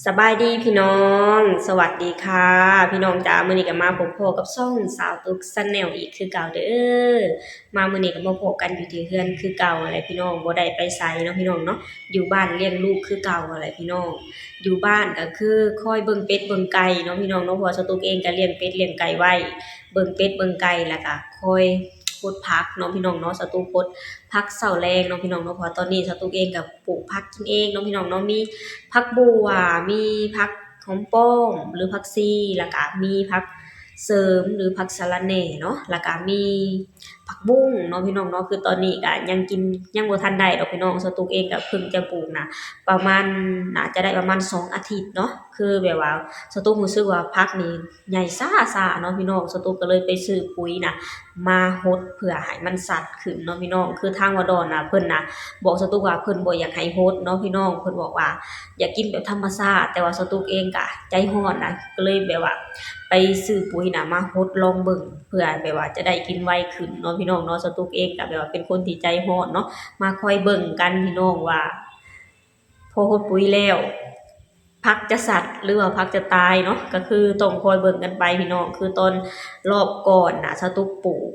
ສະບາຍດີພີ່ນ້ອງ ສະຫວັດດີຄ່ະ ພີ່ນ້ອງຈ້າ ມື້ນີ້ກໍມາພົບພໍ້ກັບຊ່ອງສາວຕຸກ Channel ອີກຄືເກົ່າເດີ້. ມາມື້ນີ້ກໍມາພໍ້ກັນຢູ່ທີ່ເຮືອນຄືເກົ່າຫັ້ນແຫຼະພີ່ນ້ອງ ບໍ່ໄດ້ໄປໃສເນາະພີ່ນ້ອງເນາະ ຢູ່ບ້ານລ້ຽງລູກຄືເກົ່າຫັ້ນແຫຼະພີ່ນ້ອງ. ຢູ່ບ້ານກໍຄືຄອຍເບິ່ງເປັດເບິ່ງໄກ່ເນາະພີ່ນ້ອງເນາະ ເພາະວ່າສາວຕຸກເອງກໍລ້ຽງເປັດລ້ຽງໄກ່ໄວ້ ເບິ່ງເປັດເບິ່ງໄກ່ ແລ້ວກໍຄອຍ ຫົດຜັກເນາະພີ່ນ້ອງເນາະ ສາວຕຸກຫົດຜັກເຊົ້າແລງເນາະພີ່ນ້ອງເນາະ ເພາະວ່າຕອນນີ້ສາວຕຸກເອງກໍປູກຜັກກິນເອງເນາະພີ່ນ້ອງເນາະ ມີຜັກບົວ ມີຜັກຫອມປ້ອມ ຫຼື ຜັກຊີ ແລ້ວກໍມີຜັກເສີມ ຫຼື ຜັກສະລະແໜ່ເນາະ ແລ້ວກໍມີຜັກບຸ້ງເນາະພີ່ນ້ອງເນາະ ຄືຕອນນີ້ກໍຍັງກິນ ຍັງບໍ່ທັນໄດ້ດອກພີ່ນ້ອງ ສາວຕຸກເອງກໍເພິ່ງຈະປູກນະ ປະມານ ໜ້າຈະໄດ້ປະມານສອງອາທິດເນາະ ຄືແບບວ່າສາວຕຸກຮູ້ສຶກວ່າຜັກນີ້ ໃຫຍ່ຊ້າໆເນາະພີ່ນ້ອງ ສາວຕຸກກໍເລີຍໄປຊື້ປຸ໋ຍນະ ມາຫົດເພື່ອໃຫ້ມັນຊັດຂຶ້ນເນາະພີ່ນ້ອງ ຄືທາງວາດອນນະ ເພິ່ນນະ ບອກສາວຕຸກວ່າເພິ່ນບໍ່ຢາກໃຫ້ຫົດເນາະພີ່ນ້ອງ ເພິ່ນບອກວ່າຢາກກິນແບບທຳມະຊາດ ແຕ່ວ່າສາວຕຸກເອງກະໃຈຮ້ອນນະ ກໍເລີຍແບບວ່າໄປຊື້ປຸ໋ຍນະມາຫົດລອງເບິ່ງ ເພື່ອແບບວ່າຈະໄດ້ກິນໄວຂຶ້ນເນາະພີ່ນ້ອງເນາະ ສາວຕຸກເອງກະແບບວ່າເປັນຄົນທີ່ໃຈຮ້ອນເນາະ ມາຄອຍເບິ່ງກັນພີ່ນ້ອງວ່າ ພໍຫົດປຸ໋ຍແລ້ວ ຜັກຈະສັດ ຫຼືວ່າຜັກຈະຕາຍເນາະ ກໍຄືຕ້ອງຄອຍເບິ່ງກັນໄປພີ່ນ້ອງ ຄືຕອນລອບກ່ອນນະ ສາວຕຸກປູກ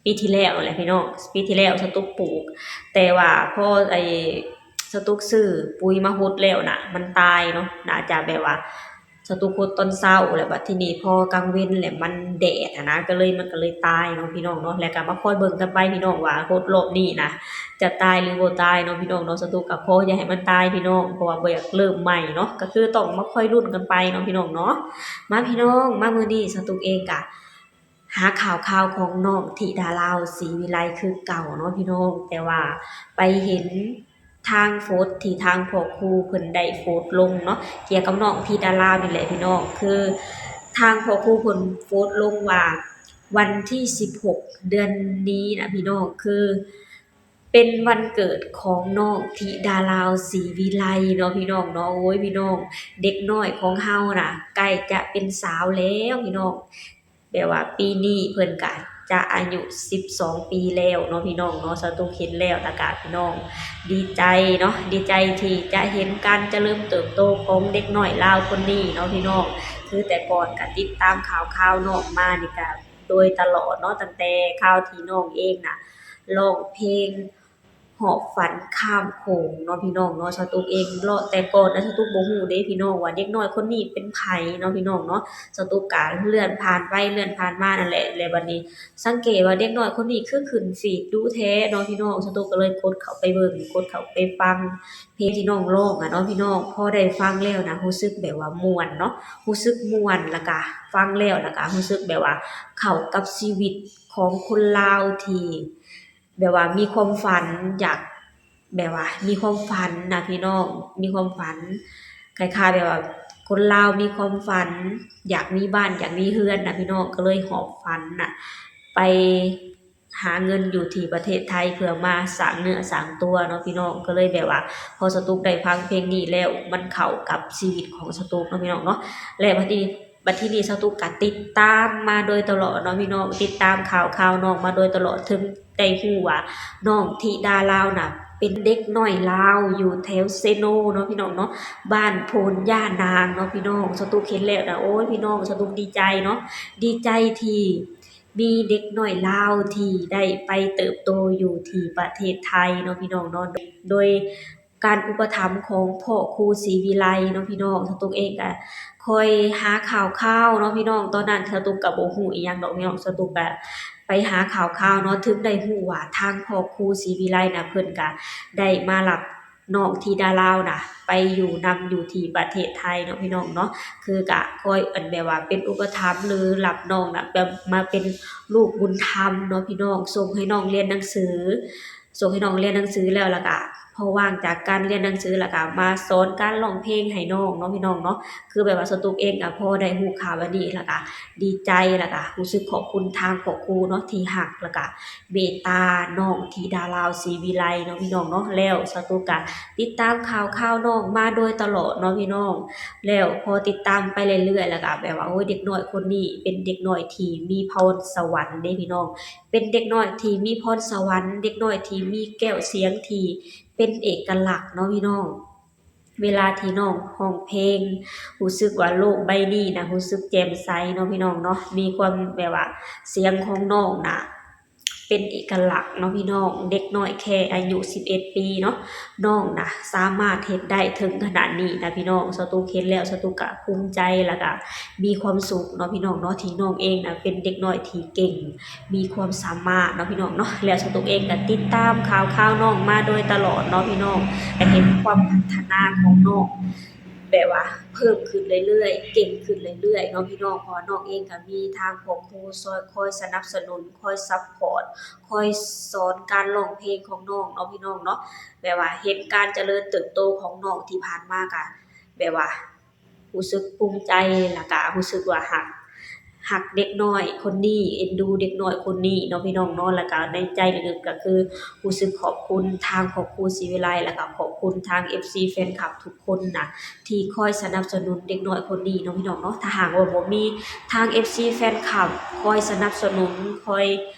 ປີທີ່ແລ້ວຫັ້ນແຫຼະພີ່ນ້ອງ ປີທີ່ແລ້ວສາວຕຸກປູກ ແຕ່ວ່າພໍໄອ້ສາວຕຸກຊື້ປຸ໋ຍມາຫົດແລ້ວນະ ມັນຕາຍເນາະ ໜ້າຈະແບບວ່າ ສາວຕຸກຫົດຕອນເຊົ້າ ແລ້ວບັດທີນີ້ພໍກາງເວັນແລ້ວມັນແດດຫັ້ນນະ ກໍເລີຍ ມັນກໍເລີຍຕາຍເນາະພີ່ນ້ອງເນາະ ແລ້ວກໍມາຄອຍເບິ່ງກັນໄປພີ່ນ້ອງວ່າຫົດລອບນີ້ນະ ຈະຕາຍ ຫຼື ບໍ່ຕາຍເນາະພີ່ນ້ອງເນາະ ສາວຕຸກກໍຂໍຢ່າໃຫ້ມັນຕາຍພີ່ນ້ອງ ເພາະວ່າບໍ່ຢາກເລີ່ມໃໝ່ເນາະ ກໍຄືຕ້ອງມາຄອຍລຸ້ນກັນໄປເນາະພີ່ນ້ອງເນາະ ມາພີ່ນ້ອງ ມາມື້ນີ້ສາວຕຸກເອງກະຫາຂ່າວຄາວຂອງນ້ອງທິດາລາວ ສີວິໄລ ຄືເກົ່າເນາະພີ່ນ້ອງ ແຕ່ວ່າໄປເຫັນ ທາງໂພສທີ່ທາງພໍ່ຄູເພິ່ນໄດ້ໂພສລົງເນາະ ກ່ຽວກັບນ້ອງທິດາລາວນີ້ແຫຼະພີ່ນ້ອງ ຄືທາງພໍ່ຄູເພິ່ນໂພສລົງວ່າ ວັນທີສິບຫົກເດືອນນີ້ນະພີ່ນ້ອງ ຄືເປັນວັນເກີດຂອງນ້ອງທິດາລາວ ສີວິໄລເນາະພີ່ນ້ອງເນາະ ໂອ້ຍພີ່ນ້ອງ ເດັກນ້ອຍຂອງເຮົານະ ໃກ້ຈະເປັນສາວແລ້ວພີ່ນ້ອງ. ແບບວ່າປີນີ້ເພິ່ນກະຈະອາຍຸສິບສອງປີແລ້ວເນາະພີ່ນ້ອງເນາະ ສາວຕຸກເຫັນແລ້ວລະກະພີ່ນ້ອງດີໃຈເນາະ ດີໃຈທີ່ຈະເຫັນການຈະເລີນເຕີບໂຕຂອງເດັກນ້ອຍລາວຄົນນີ້ເນາະພີ່ນ້ອງ ຄືແຕ່ກ່ອນກະຕິດຕາມຂ່າວຄາວນ້ອງມານີ້ກະໂດຍຕະຫຼອດເນາະ ຕັ້ງແຕ່ຄາວທີ່ນ້ອງເອງນະຮ້ອງເພງ ຫອບຝັນຂ້າມໂຂງເນາະພີ່ນ້ອງເນາະ ສາວຕຸກເອງເລາະ ແຕ່ກ່ອນນະ ສາວຕຸກບໍ່ຮູ້ເດ້ພີ່ນ້ອງວ່າເດັກນ້ອຍຄົນນີ້ເປັນໃຜເນາະພີ່ນ້ອງເນາະ ສາວຕຸກກະເລື່ອນຜ່ານໄປເລື່ອນຜ່ານມານັ້ນແຫຼະ ແລ້ວບັດນີ້ສັງເກດວ່າເດັກນ້ອຍຄົນນີ້ຄືຂຶ້ນຟີດດຸແທ້ເນາະພີ່ນ້ອງ ສາວຕຸກກໍເລີຍກົດເຂົ້າໄປເບິ່ງ ກົດເຂົ້າໄປຟັງເພງທີ່ນ້ອງຮ້ອງຫັ້ນເນາະພີ່ນ້ອງ ພໍໄດ້ຟັງແລ້ວນະ ຮູ້ສຶກແບບວ່າມ່ວນເນາະ ຮູ້ສຶກມ່ວນ ລະກະຟັງແລ້ວ ລະກະຮູ້ສຶກແບບວ່າເຂົ້າກັບຊີວິດຂອງຄົນລາວທີ່ ແບບວ່າມີຄວາມຝັນ ຢາກ ແບບວ່າມີຄວາມຝັນນະພີ່ນ້ອງ ມີຄວາມຝັນ ຄ້າຍໆແບບວ່າຄົນລາວມີຄວາມຝັນ ຢາກມີບ້ານ ຢາກມີເຮືອນນະພີ່ນ້ອງ ກໍເລີຍຫອບຝັນນະ ໄປຫາເງິນຢູ່ທີ່ປະເທດໄທ ເພື່ອມາສ້າງເນື້ອສ້າງຕົວເນາະພີ່ນ້ອງ ກໍເລີຍແບບວ່າ ພໍສາວຕຸກໄດ້ຟັງເພງນີ້ແລ້ວ ມັນເຂົ້າກັບຊີວິດຂອງສາວຕຸກເນາະພີ່ນ້ອງເນາະ ແລະ ບັດນີ້ ບັດທີນີ້ສາວຕຸກກະຕິດຕາມມາໂດຍຕະຫຼອດເນາະພີ່ນ້ອງ ຕິດຕາມຂ່າວຄາວນ້ອງມາໂດຍຕະຫຼອດ ເຖິງໄດ້ຮູ້ວ່ານ້ອງທິດາລາວນະ ເປັນເດັກນ້ອຍລາວຢູ່ແຖວເຊໂນເນາະພີ່ນ້ອງເນາະ ບ້ານໂພນຍ່ານາງເນາະພີ່ນ້ອງ ສາວຕຸກເຫັນແລ້ວນະ ໂອ້ຍພີ່ນ້ອງ ສາວຕຸກດີໃຈເນາະ ດີໃຈທີ່ມີເດັກນ້ອຍລາວທີ່ໄດ້ໄປເຕີບໂຕຢູ່ທີ່ປະເທດໄທເນາະພີ່ນ້ອງເນາະ ໂດຍ ການອຸປະຖຳຂອງພໍ່ຄູສີວິໄລເນາະພີ່ນ້ອງ ສາວຕຸກເອງກະຄອຍຫາຂ່າວຄາວເນາະພີ່ນ້ອງ ຕອນນັ້ນສາວຕຸກກະບໍ່ຮູ້ອີ່ຫຍັງດອກພີ່ນ້ອງ ສາວຕຸກກະໄປຫາຂ່າວຄາວເນາະ ເຖິງໄດ້ຮູ້ວ່າທາງພໍ່ຄູສີວິໄລນະ ເພິ່ນກະໄດ້ມາຮັບນ້ອງທິດາລາວນະ ໄປຢູ່ນຳຢູ່ທີ່ປະເທດໄທເນາະພີ່ນ້ອງເນາະ ຄືກະຄອຍ ອັນ ແບບວ່າເປັນອຸປະຖຳ ຫຼື ຮັບນ້ອງນະ ແບບມາເປັນລູກບຸນທຳເນາະພີ່ນ້ອງ ສົ່ງໃຫ້ນ້ອງຮຽນໜັງສື ສົ່ງໃຫ້ນ້ອງຮຽນໜັງສືແລ້ວ ແລ້ວກະພໍວ່າງຈາກການຮຽນໜັງສື ແລ້ວກະມາສອນການຮ້ອງເພງໃຫ້ນ້ອງເນາະພີ່ນ້ອງເນາະ ຄືແບບວ່າສາວຕຸກເອງກະພໍໄດ້ຮູ້ຂ່າວແບບນີ້ ແລ້ວກະດີໃຈ ແລ້ວກະຮູ້ສຶກຂອບຄຸນທາງຄອບຄົວເນາະ ທີ່ຮັກ ແລ້ວກະເມດຕານ້ອງທິດາລາວສີວິໄລເນາະພີ່ນ້ອງເນາະ ແລ້ວສາວຕຸກກະຕິດຕາມຂ່າວຄາວນ້ອງມາໂດຍຕະຫຼອດເນາະພີ່ນ້ອງ ແລ້ວພໍຕິດຕາມໄປເລື້ອຍໆ ແລ້ວກະແບບວ່າ ໂອ້ຍ ເດັກນ້ອຍຄົນນີ້ເປັນເດັກນ້ອຍທີ່ມີພອນສະຫວັນເດ້ພີ່ນ້ອງ ເປັນເດັກນ້ອຍທີ່ມີພອນສະຫວັນ ເດັກນ້ອຍທີ່ມີແກ້ວສຽງທີ່ເປັນເອກະລັກເນາະພີ່ນ້ອງ ເວລາທີ່ນ້ອງຮ້ອງເພງ ຮູ້ສຶກວ່າໂລກໃບນີ້ນະ ຮູ້ສຶກແຈ່ມໃສເນາະພີ່ນ້ອງເນາະ, ມີຄວາມແບບວ່າ ສຽງຂອງນ້ອງນະ ເປັນເອກະລັກເນາະພີ່ນ້ອງ. ເດັກນ້ອຍແຄ່ອາຍຸສິບເອັດປີເນາະ ນ້ອງນະສາມາດເຮັດໄດ້ເຖິງຂະໜາດນີ້ນະພີ່ນ້ອງ. ສາວຕຸກເຫັນແລ້ວ ສາວຕຸກກະພູມໃຈ ແລ້ວກະມີຄວາມສຸກເນາະພີ່ນ້ອງເນາະ ທີ່ນ້ອງເອງນະເປັນເດັກນ້ອຍທີ່ເກັ່ງ ມີຄວາມສາມາດເນາະພີ່ນ້ອງເນາະ. ແລ້ວສາວຕຸກເອງກະຕິດຕາມຂ່າວຄາວນ້ອງມາໂດຍຕະຫຼອດເນາະພີ່ນ້ອງ, ກະເຫັນຄວາມພັດທະນາຂອງນ້ອງ ແບບວ່າເພີ່ມຂຶ້ນເລື້ອຍໆ ເກັ່ງຂຶ້ນເລື້ອຍໆເນາະພີ່ນ້ອງ. ເພາະວ່ານ້ອງເອງກະມີທາງຄອບຄົວຊ່ອຍ ຄອຍສະໜັບສະໜູນ ຄອຍຊັບພອດ ຄອຍສອນການຮ້ອງເພງຂອງນ້ອງເນາະພີ່ນ້ອງເນາະ. ແບບວ່າເຫັນການຈະເລີນເຕີບໂຕຂອງນ້ອງທີ່ຜ່ານມາ ກະແບບວ່າຮູ້ສຶກພູມໃຈ ແລ້ວກະຮູ້ສຶກວ່າຮັກ ຮັກເດັກນ້ອຍຄົນນີ້ ເອັນດູເດັກນ້ອຍຄົນນີ້ເນາະພີ່ນ້ອງເນາະ. ແລ້ວກະໃນໃຈເລິກໆ ກະຄືຮູ້ສຶກຂອບຄຸນທາງຄອບຄົວສີວິໄລ ແລ້ວກະຂອບຄຸນທາງເອັຟຊີແຟນຄລັບທຸກຄົນນະ ທີ່ຄອຍສະໜັບສະໜູນເດັກນ້ອຍຄົນນີ້ເນາະພີ່ນ້ອງເນາະ. ຖ້າຫາກວ່າບໍ່ມີທາງເອັຟຊີແຟນຄລັບຄອຍສະໜັບສະໜູນ ຄອຍ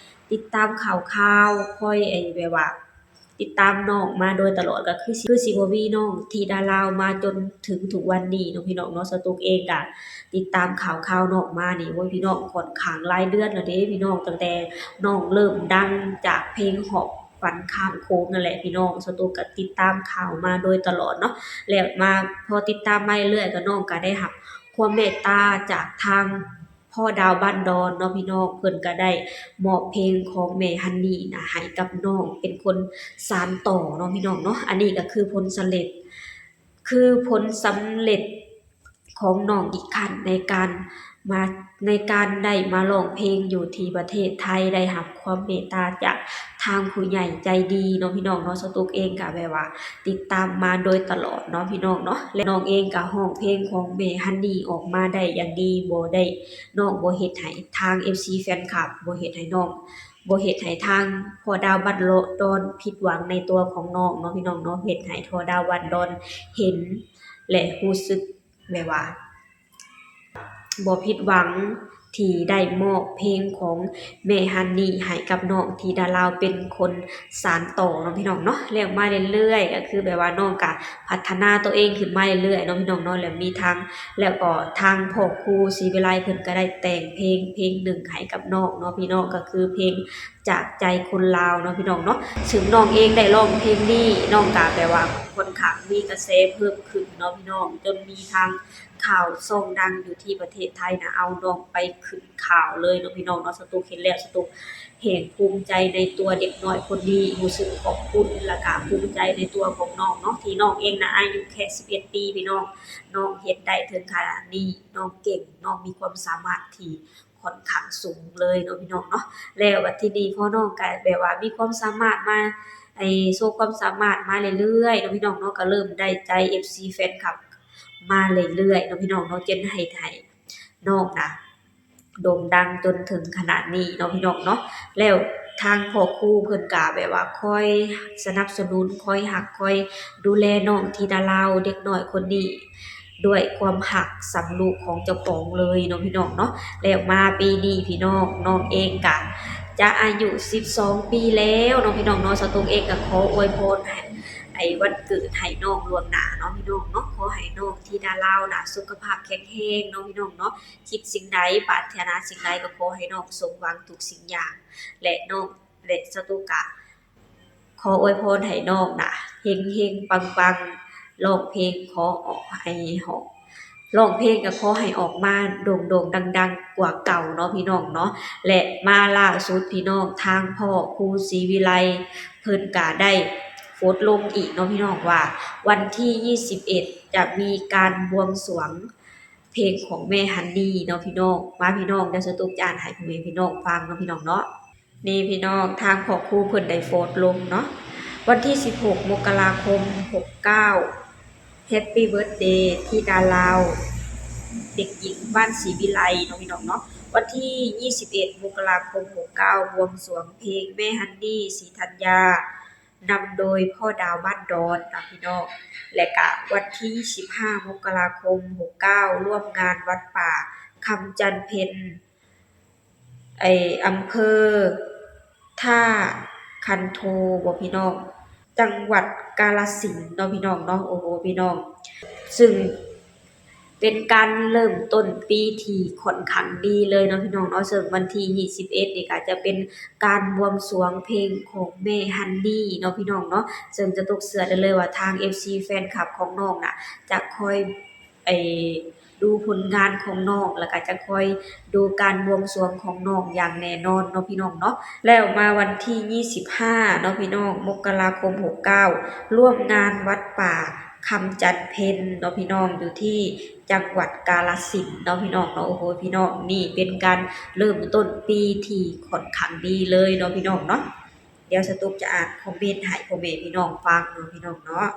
ຕິດຕາມຂ່າວຄາວ ຄອຍ ໄອ້ ແບບວ່າ ຕິດຕາມນ້ອງມາໂດຍຕະຫຼອດ ກະຄືຊິ ຄືຊິບໍ່ມີນ້ອງທິດາລາວມາຈົນເຖິງທຸກວັນນີ້ເນາະພີ່ນ້ອງເນາະ. ສາວຕຸກເອງກະຕິດຕາມຂ່າວຄາວນ້ອງມານີ້ ໂອ້ຍ ພີ່ນ້ອງ ຂ້ອນຂ້າງຫຼາຍເດືອນແລ້ວເດ້ພີ່ນ້ອງ, ຕັ້ງແຕ່ນ້ອງເລີ່ມດັງຈາກເພງຮອບຝັນຂ້າມໂຂງນັ້ນແຫຼະພີ່ນ້ອງ. ສາວຕຸກກະຕິດຕາມຂ່າວມາໂດຍຕະຫຼອດເນາະ ແລ້ວມາ ພໍຕິດຕາມມາເລື້ອຍໆ ກະນ້ອງກະໄດ້ຮັບຄວາມເມດຕາຈາກທາງ ພໍ່ດາວບ້ານດອນເນາະພີ່ນ້ອງ, ເພິ່ນກະໄດ້ມອບເພງຂອງແມ່ຮັນນີນະໃຫ້ກັບນ້ອງເປັນຄົນສານຕໍ່ເນາະພີ່ນ້ອງເນາະ. ອັນນີ້ກະຄືຜົນສຳເລັດ ຄືຜົນສຳເລັດຂອງນ້ອງອີກຂັ້ນໃນການມາ ໃນການໄດ້ມາຮ້ອງເພງຢູ່ທີ່ປະເທດໄທ, ໄດ້ຮັບຄວາມເມດຕາຈາກທາງຜູ້ໃຫຍ່ໃຈດີເນາະພີ່ນ້ອງເນາະ. ສາວຕຸກເອງກະແບບວ່າຕິດຕາມມາໂດຍຕະຫຼອດເນາະພີ່ນ້ອງເນາະ, ແລະ ນ້ອງເອງກະຮ້ອງເພງຂອງແມ່ຮັນນີອອກມາໄດ້ຢ່າງດີ, ບໍ່ໄດ້ ນ້ອງບໍ່ເຮັດໃຫ້ທາງເອັຟຊີແຟນຄລັບ ບໍ່ເຮັດໃຫ້ນ້ອງ ບໍ່ເຮັດໃຫ້ທາງພໍ່ດາວບ້ານດອນຜິດຫວັງໃນຕົວຂອງນ້ອງເນາະພີ່ນ້ອງເນາະ, ເຮັດໃຫ້ພໍ່ດາວບ້ານດອນເຫັນ ແລະ ຮູ້ສຶກແບບວ່າບໍ່ຜິດຫວັງທີ່ໄດ້ມອບເພງຂອງແມ່ຮັນນີໃຫ້ກັບນ້ອງທິດາລາວເປັນຄົນສານຕໍ່ເນາະພີ່ນ້ອງເນາະ. ແລ້ວມາເລື້ອຍໆ ກະຄືແບບວ່ານ້ອງກະພັດທະນາຕົວເອງຂຶ້ນມາເລື້ອຍໆເນາະພີ່ນ້ອງເນາະ, ແລ້ວມີທາງ ແລ້ວກໍທາງພໍ່ຄູສີວິໄລເພິ່ນກໍໄດ້ແຕ່ງເພງເພງໜຶ່ງໃຫ້ກັບນ້ອງເນາະພີ່ນ້ອງ, ກໍຄືເພງຈາກໃຈຄົນລາວເນາະພີ່ນ້ອງເນາະ. ເຊິ່ງນ້ອງເອງໄດ້ຮ້ອງເພງນີ້ ນ້ອງກະແບບວ່າຂ້ອນຂ້າງມີກະແສເພີ່ມຂຶ້ນເນາະພີ່ນ້ອງ, ຈົນມີທາງຂ່າວຊ່ອງດັງຢູ່ທີ່ປະເທດໄທນະ ເອົານ້ອງໄປຂຶ້ນຂ່າວເລີຍເນາະພີ່ນ້ອງເນາະ. ສາວຕຸກເຫັນແລ້ວ ສາວຕຸກ ແຮ່ງພູມໃຈໃນຕົວເດັກນ້ອຍຄົນນີ້, ຮູ້ສຶກຂອບຄຸນ ແລ້ວກະພູມໃຈໃນຕົວຂອງນ້ອງເນາະ ທີ່ນ້ອງເອງນະອາຍຸແຄ່ສິບເອັດປີພີ່ນ້ອງ, ນ້ອງເຮັດໄດ້ເຖິງຂະໜາດນີ້, ນ້ອງເກັ່ງ, ນ້ອງມີຄວາມສາມາດທີ່ຂ້ອນຂ້າງສູງເລີຍເນາະພີ່ນ້ອງເນາະ. ແລ້ວບັດທີນີ້ພໍນ້ອງກະແບບວ່າມີຄວາມສາມາດມາ ໄອ້ ໂຊຄວາມສາມາດມາເລື້ອຍໆເນາະພີ່ນ້ອງເນາະ, ກະເລີ່ມໄດ້ໃຈເອັຟຊີແຟນຄລັບມາເລື້ອຍໆເນາະພີ່ນ້ອງເນາະ, ຈົນເຮັດໃຫ້ ນ້ອງນະໂດ່ງດັງຈົນເຖິງຂະໜາດນີ້ເນາະພີ່ນ້ອງເນາະ. ແລ້ວທາງພໍ່ຄູເພິ່ນກະແບບວ່າຄອຍສະໜັບສະໜູນ ຄອຍຮັກ ຄອຍດູແລນ້ອງທິດາລາວເດັກນ້ອຍຄົນນີ້ ດ້ວຍຄວາມຮັກສ່ຳລູກຂອງເຈົ້າຂອງເລີຍເນາະພີ່ນ້ອງເນາະ. ແລ້ວມາປີນີ້ພີ່ນ້ອງ ນ້ອງເອງກະຈະອາຍຸສິບສອງປີແລ້ວເນາະພີ່ນ້ອງເນາະ. ສາວຕຸກເອງກະຂໍອວຍພອນໃຫ້ ໄອ້ ວັນເກີດໃຫ້ນ້ອງລ່ວງໜ້າເນາະພີ່ນ້ອງເນາະ, ຂໍໃຫ້ນ້ອງທິດາລາວນະສຸຂະພາບແຂງແຮງເນາະພີ່ນ້ອງເນາະ. ຄິດສິ່ງໃດ ປາດຖະໜາສິ່ງໃດ ກໍຂໍໃຫ້ນ້ອງສົມຫວັງທຸກສິ່ງຢ່າງ ແລະ ນ້ອງ ແລະ ສາວຕຸກກະຂໍອວຍພອນໃຫ້ນ້ອງນະເຮັງໆ ປັງໆ, ຮ້ອງເພງຂໍອອກໃຫ້ ຮ້ອງເພງກໍຂໍໃຫ້ອອກມາໂດ່ງໆ ດັງໆ ກວ່າເກົ່າເນາະພີ່ນ້ອງເນາະ. ແລະ ມາລ່າສຸດພີ່ນ້ອງ ທາງພໍ່ຄູສີວິໄລເພິ່ນກະໄດ້ໂພສລົງອີກເນາະພີ່ນ້ອງ ວ່າວັນທີຊາວເອັດ ຈະມີການບວງສວງ ເພງຂອງແມ່ຮັນນີເນາະພີ່ນ້ອງ. ມາພີ່ນ້ອງ ດຽວສາວຕຸກຈະອ່ານໃຫ້ພໍ່ແມ່ພີ່ນ້ອງຟັງເນາະພີ່ນ້ອງເນາະ. ນີ້ພີ່ນ້ອງ ທາງພໍ່ຄູເພິ່ນໄດ້ໂພສລົງເນາະ, ວັນທີສິບຫົກ ມົກກະລາຄົມ ຫົກເກົ້າ Happy Birthday ທິດາລາວ ເດັກຍິງ ບ້ານສີວິໄລເນາະພີ່ນ້ອງເນາະ. ວັນທີຊາວເອັດ ມົກກະລາຄົມ ຫົກເກົ້າ ບວງສວງເພງແມ່ຮັນນີ ສີທັນຍາ ນຳໂດຍພໍ່ດາວບ້ານດອນເນາະພີ່ນ້ອງ. ແລະກະວັນທີສິບຫ້າ ມົກກະລາຄົມ ຫົກເກົ້າ ຮ່ວມງານວັດປ່າຄຳຈັນເພັນ ໄອ້ ອຳເພີທ່າຄັນໂທ ບໍ່ພີ່ນ້ອງ, ຕ ຈັງຫວັດກາລະສິນເນາະພີ່ນ້ອງເນາະ. ໂອ້ໂຫ ພີ່ນ້ອງ ຊຶ່ງເປັນການເລີ່ມຕົ້ນປີທີ່ຂ້ອນຂ້າງດີເລີຍເນາະພີ່ນ້ອງເນາະ. ເຊິ່ງວັນທີຊາວເອັດນີ້ກໍຈະເປັນການບວງສວງເພງຂອງແມ່ຮັນນີເນາະພີ່ນ້ອງເນາະ. ເຊິ່ງສະຕຸກເຊື່ອໄດ້ເລີຍວ່າທາງເອັຟຊີແຟນຄລັບຂອງນ້ອງນະ ຈະຄອຍ ໄປດູຜົນງານຂອງນ້ອງ ແລ້ວກໍຈະຄອຍດູການບວງສວງຂອງນ້ອງຢ່າງແນ່ນອນເນາະພີ່ນ້ອງເນາະ. ແລ້ວມາວັນທີຊາວຫ້າເນາະພີ່ນ້ອງ ມົກກະລາຄົມ ຫົກເກົ້າ ຮ່ວມງານວັດປ່າຄຳຈັນເພັນເນາະພີ່ນ້ອງ ຢູ່ທີ່ຈັງຫວັດກາລະສິນເນາະພີ່ນ້ອງເນາະ. ໂອ້ໂຫ ພີ່ນ້ອງ ນີ້ເປັນການເລີ່ມຕົ້ນປີທີ່ຂ້ອນຂ້າງດີເລີຍເນາະພີ່ນ້ອງເນາະ. ດຽວສະຕຸກຈະອ່ານຄອມເມັນໃຫ້ພໍ່ແມ່ພີ່ນ້ອງຟັງເນາະພີ່ນ້ອງເນາະ.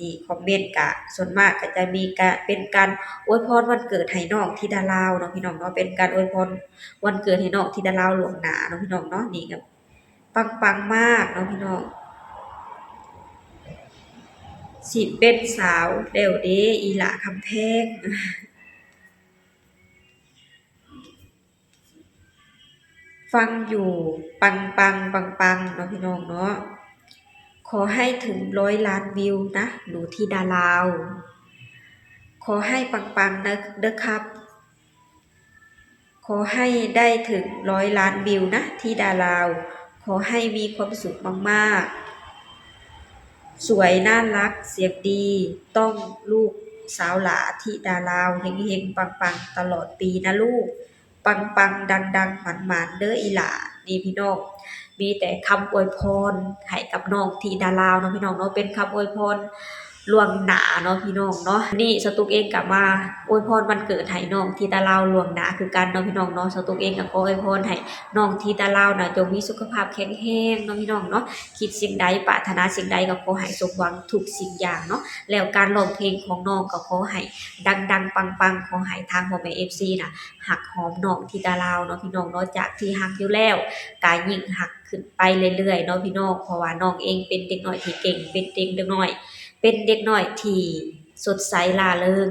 ທີ່ຄອມເມັນກະສ່ວນມາກກະຈະມີກະເປັນການອວຍພອນວັນເກີດໃຫ້ນ້ອງທິດາລາວເນາະພີ່ນ້ອງເນາະ. ເປັນການອວຍພອນວັນເກີດໃຫ້ນ້ອງທິດາລາວລ່ວງໜ້າເນາະພີ່ນ້ອງເນາະ. ນີ້ກະປັງໆມາກເນາະພີ່ນ້ອງ. ຊິເປັນສາວແລ້ວເດ້ ອີ່ຫຼ້າຄຳແພງ. ຟັງຢູ່ ປັງໆ ປັງໆ ເນາະພີ່ນ້ອງເນາະ. ຂໍໃຫ້ເຖິງຮ້ອຍລ້ານວິວນະ ໜູທິດາລາວ. ຂໍໃຫ້ປັງໆ ເດີ ເດີຄັບ. ຂໍໃຫ້ໄດ້ເຖິງຮ້ອຍລ້ານວິວນະທິດາລາວ. ຂໍໃຫ້ມີຄວາມສຸກມາກໆ. ສວຍ ໜ້າລັກ ສຽງດີ ຕ້ອງລູກສາວຫຼ້າທິດາລາວ ເຮັງໆ ປັງໆ ຕະຫຼອດປີນະລູກ. ປັງໆ ດັງໆ ໝານໆ ເດີອີ່ຫຼ້າ. ນີ້ພີ່ນ້ອງ ມີແຕ່ຄຳອວຍພອນໃຫ້ກັບນ້ອງທິດາລາວເນາະພີ່ນ້ອງເນາະ. ເປັນຄຳອວຍພອນລ່ວງໜ້າເນາະພີ່ນ້ອງເນາະ. ນີ້ສະຕຸກເອງກະມາອວຍພອນວັນເກີດໃຫ້ນ້ອງທິດາລາວລ່ວງໜ້າຄືກັນເນາະພີ່ນ້ອງເນາະ. ສະຕຸກເອງກະຂໍອວຍພອນໃຫ້ນ້ອງທິດາລາວນະ ຈົ່ງມີສຸຂະພາບແຂງແຮງເນາະພີ່ນ້ອງເນາະ. ຄິດສິ່ງໃດ ປາດຖະໜາສິ່ງໃດ ກໍຂໍໃຫ້ສົມຫວັງທຸກສິ່ງຢ່າງເນາະ. ແລ້ວການຮ້ອງເພງຂອງນ້ອງກໍຂໍໃຫ້ດັງໆ ປັງໆ. ຂໍໃຫ້ທາງພໍ່ແມ່ເອັຟຊີນະ ຮັກຫອມນ້ອງທິດາລາວເນາະພີ່ນ້ອງເນາະ. ຈາກທີ່ຮັກຢູ່ແລ້ວ ກະຍິ່ງຮັກຂຶ້ນໄປເລື້ອຍໆເນາະພີ່ນ້ອງ. ເພາະວ່ານ້ອງເອງເປັນເດັກນ້ອຍທີ່ເກັ່ງ ເປັນເດັກນ້ອຍ ເປັນເດັກນ້ອຍທີ່ສົດໃສລ່າເລີງ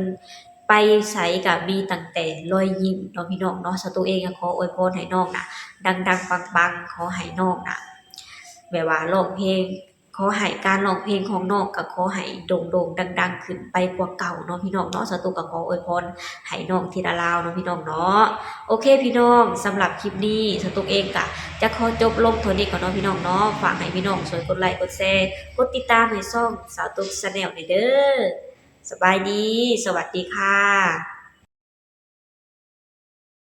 ໄປໃສກະມີຕັ້ງແຕ່ລອຍຍິ້ມເນາະພີ່ນ້ອງເນາະ. ສະຕຸກເອງກະຂໍອວຍພອນໃຫ້ນ້ອງນະ ດັງໆ ປັງໆ. ຂໍໃຫ້ນ້ອງນະ ແບບວ່າຮ້ອງເພງ ຂໍໃຫ້ການຮ້ອງເພງຂອງນ້ອງກະຂໍໃຫ້ໂດ່ງໆ ດັງໆ ຂຶ້ນໄປກວ່າເກົ່າເນາະພີ່ນ້ອງເນາະ. ສະຕຸກກະຂໍອວຍພອນໃຫ້ນ້ອງທິດາລາວເນາະພີ່ນ້ອງເນາະ. ໂອເຄພີ່ນ້ອງ ສຳລັບຄລິບນີ້ ສະຕຸກເອງກະຈະຂໍຈົບລົງເທົ່ານີ້ກ່ອນເນາະພີ່ນ້ອງເນາະ. ຝາກໃຫ້ພີ່ນ້ອງຊ່ວຍກົດໄລ ກົດແຊ ກົດຕິດຕາມໃຫ້ຊ່ອງສາວຕຸກ Channel ແດ່ເດີ. ສະບາຍດີ ສະຫວັດດີຄ່ະ.